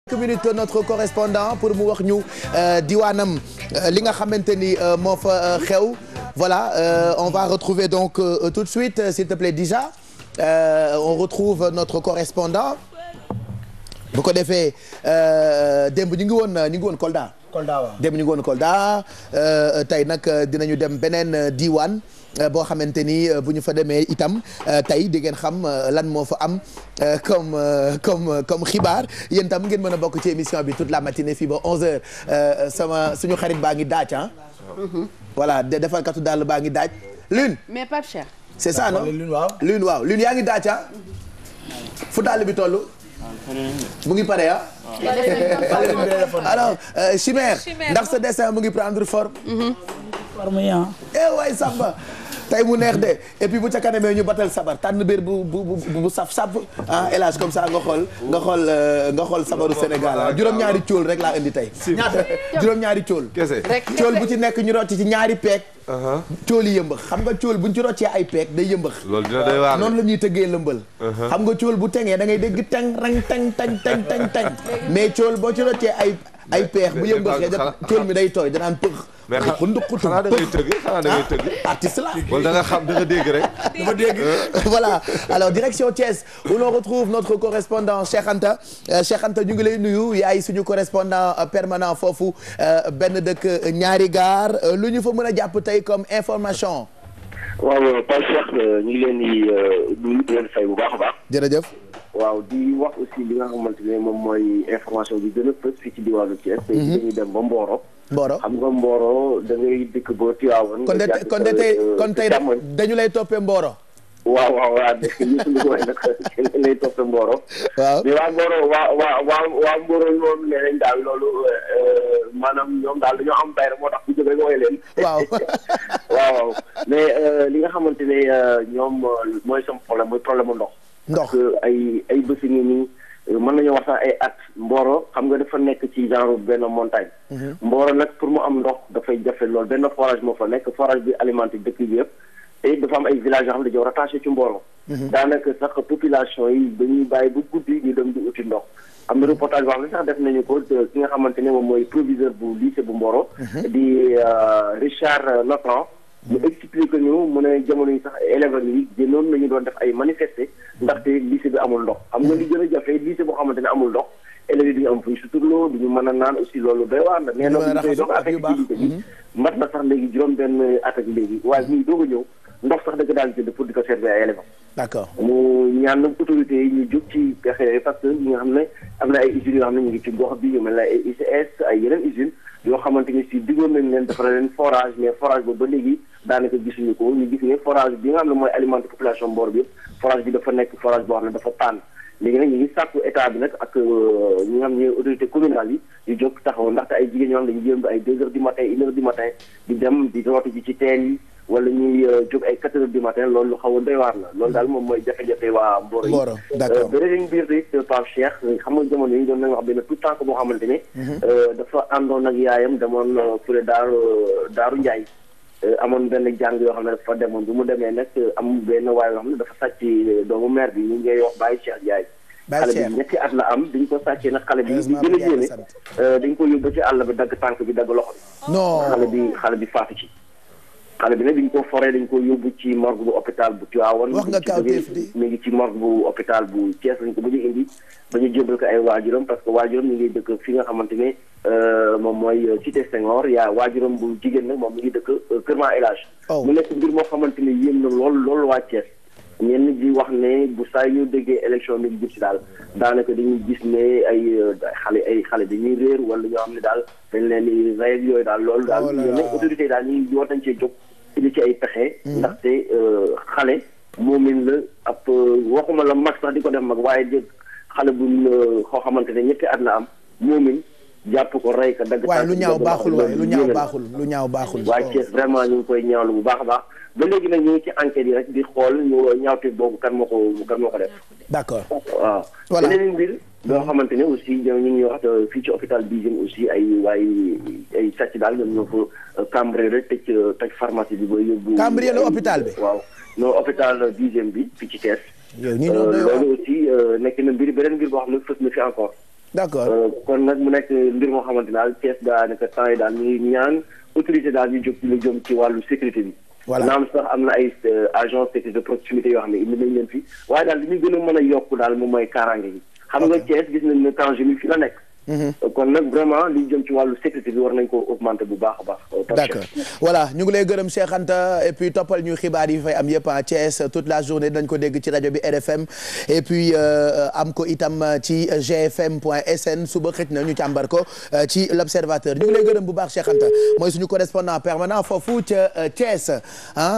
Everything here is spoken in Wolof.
quelques minutes notre correspondant pour mu wax ñu diwaanam li nga xamante ni moo fa xew voilà on va retrouver donc tout de suite s'il te plaît Dija on retrouve notre correspondant bu ko defee démb ñu ngi woon Kolda. waaw démb ñu ngi woon Kolda tey nag dinañu dem beneen diwaan boo xamante ni bu ñu fa demee itam tey di ngeen xam lan moo fa am comme xibaar yéen tam ngeen mën a bokk ci émission bi toute la matinée fii ba 11h suñu xarit baa ngi daaj ah. voilà defalkatu daal baa ngi daaj. Lune. mais Pape Cheikh. c'est ça non Lune waaw Lune yaa ngi daaj ah. fu daal bi toll. mu ngi pare ah. alors Chimère. ndax sa dessin mu ngi prendre forme. forme yi ah. waay Samba. tey mu neex de et puis bu ca kanamee ñu batal sabar tànn biir bu saf sap ah El Hadj comme ça nga xool sabaru Sénégal ah juróom-ñaari cóol rek laa indi tey. ñaata juróom-ñaari cóol. kese cóol bu ci nekk ñu rocc ci ñaari peeg. cóol yi yëmbax xam nga cóol buñ ci roccee ay peeg day yëmbax. loolu dina doy waar noonu la ñuy tëggee lëmbal. xam nga cóol bu tengee da ngay dégg teng rang teng teng mais cóol boo ci roccee ay peex bu yëmbaxee cóol mi day tooy danaan pëx. mais xanaa da ngay tëgg artiste la wala da nga xam da nga dégg rek. dafa dégg voilà alors direction Thiès où l'on retrouve notre correspondant Cheikh Anta ñu ngi lay nuyu yaay suñu correspondant permanent foofu benn dëkk ñaari gaar lu ñu fa mën a jàpp tey comme information. waaw Pape Cheikh ñu ngi leen di nuyu di leen fay bu baax a baax. jërëjëf. waaw di wax aussi li nga xamante ne moom mooy information bi gën a fës fii ci diwaanu Thiès. tey dañuy dem ba Mboro. Mboro xam nga Mboro da ngay dëkk ba Tivaouane. kon tey dañu lay toppee Mboro. waaw dëkk yëpp li ko wax nag dañu lay toppee Mboro. waaw mais waa Mboro waa Mboro moom nee nañ daal loolu maanaam ñoom daal dañoo am bayre moo tax bu jógee wooye leen. waaw mais li nga xamante ne ñoom mooy sama problème mooy problème mu ndox. parce que ay bësi ngi nii mën nañoo wax sax ay at Mboro xam nga dafa nekk ci genre benn montagne. Mboro nag pour mu am ndox dafay jafe loolu benn forage moo fa nekk forage bi alimenté dëkk bi yëpp te dafa am ay villages yoo xam ne dañoo rattaché ci Mboro. daanaka sax population yi dañuy bàyyi bu guddi ñu dem di uti ndox. am na reportage boo xam ne sax def nañu ko ki nga xamante ne moom mooy proviseur bu lycée bu Mboro. di Richard Latran. mu expliqué ñu mu ne jamono yi sax élèves yi génnoon nañu doon def ay manifester ndaxte lycée bi amul ndox xam nga li gën a jafe lycée boo xamante ne amul ndox élèves yi duñu am fuy suturloo duñu mën a naan aussi loolu doy waar na nee na bu koy doog affectivité bi mat na sax léegi juróom benn at ak léegi waaye muy doog a ñëw ndox sax dëgg daal jënd pour di ko servir ay élèves d'accord mu ñaan nag autorités yi ñu jóg ci pexe yooyu parce que ñi nga xam ne am na ay usines yoo xam ne ñu ngi ci gox bi yu mel ne ay ICS ay yeneen usines yoo xamante ni si diggoon nañ leen defal leen forage mais forage boobu ba léegi daanaka gisuñu ko ñu gis ne forage bi nga xam ne mooy alimenté population Mboro bi yëpp forage bi dafa nekk forage boo xam ne dafa tànn léegi nag ñu ngi sàkku état bi nag ak ñi nga xam ne autorité communale yi ñu jóg taxaw ndaxte ay jigéen ñoo xam ne dañuy jëm ay 2 heures du matin 1 heure du matin di dem di rooti ji ci teen yi wala ñuy jóg ay 4 heures du matin loolu lu xaw a doy waar la loolu daal moom mooy jafe-jafe waa Mboro yi d'accord beneen biir it Pape Cheikh xam nga jamono yi doon nañu wax benn tout temps boo xamante ne dafa àndoon ak yaayam demoon fële Daaru Njaay amoon benn jàng yoo xam ne dafa demoon bu mu demee nag am benn waay yoo xam ne dafa sàcc doomu maire bi ñu ngay wax Baye Cheikh Ndiaye xale bi ñetti at la am dañ ko sàccee nag xale bi di gën a yéene dañ ko yóbbu ci àll bi dagg tànk bi dagg loxo bi non xale bi faatu ci xale bi nag dañ ko foree dañ ko yóbbu ci morgue bu hôpital bu Tivaouane wax nga kawteef di mi ngi ci morgue bu hôpital bu Thiès lañ ko ba ñu indi ba ñu jébal ko ay waajuram parce que waajuram ñu ngi dëkk fi nga xamante ne moom mooy cité Senghor yaa waajuram bu jigéen nag moom mi ngi dëkk Kër Ma El Hadj mu nekk mbir moo xamante ne yéem na loolu waa Thiès ñenn ji wax ne bu saa ñu déggee élection mi ngi jub si daal daanaka dañuy gis ne ay xale dañuy réer wala ñoo xam ne daal dañ leen di rey yooyu daal loolu daal ñenn autorité yi daal ñuy war nañ cee jóg indi ci ay pexe ndaxte xale moomin la ab waxuma la mag sax di ko def mag waaye jëg xale bu xoo xamante ne ñetti at la am moomin jàpp ko rey ka dagg waaye lu ñaaw baaxul lu ñaaw baaxul waaye Thiès vraiment ñu ngi koy ñaawlu bu baax a baax ba léegi nag ñu ngi ci enquête yi rek di xool ñu ñaawte boobu kan moo ko def d'accord waaw beneen mbir boo xamante ne aussi ñu ngi wax fii ci hôpital Bijim aussi ay sàcc daal ñoom ñoo fa cambré rek tëj pharmacie bi ba yóbbu cambré la hôpital bi waaw non hôpital Bijim bi fii ci Thiès loolu aussi nekk na beneen mbir boo xam ne fës na fi encore d'accord kon nag mu nekk mbir moo xamante daal Thiès daanaka temps yi daal ñu ngi ñaan autorité daal ñu jóg ci lu jëm ci wàllu sécurité bi. voilà naam sax am na ay agence sécurité de proximité yoo xam ne indi nañ leen fi waaye daal li ñu gën a mën a yokk daal moom mooy kaaraange gi. xam nga Thiès gis nañ ne Tangémile fi la nekk. kon nag vraiment li jëm ci wàllu sécurité bi war nañ ko augmenter bu baax a baax. d'accord voilà ñu ngi lay gërëm Cheikh Anta et puis toppal ñu xibaar yi fay am yëpp à Thiès toute la journée dañ ko dégg ci rajo bi RFM et puis am ko itam ci gfm.sn suba xëj na ñu càmbar ko ci l'observateur ñu ngi lay gërëm bu baax Cheikh Anta mooy suñu correspondant permanent foofu ca Thiès ah.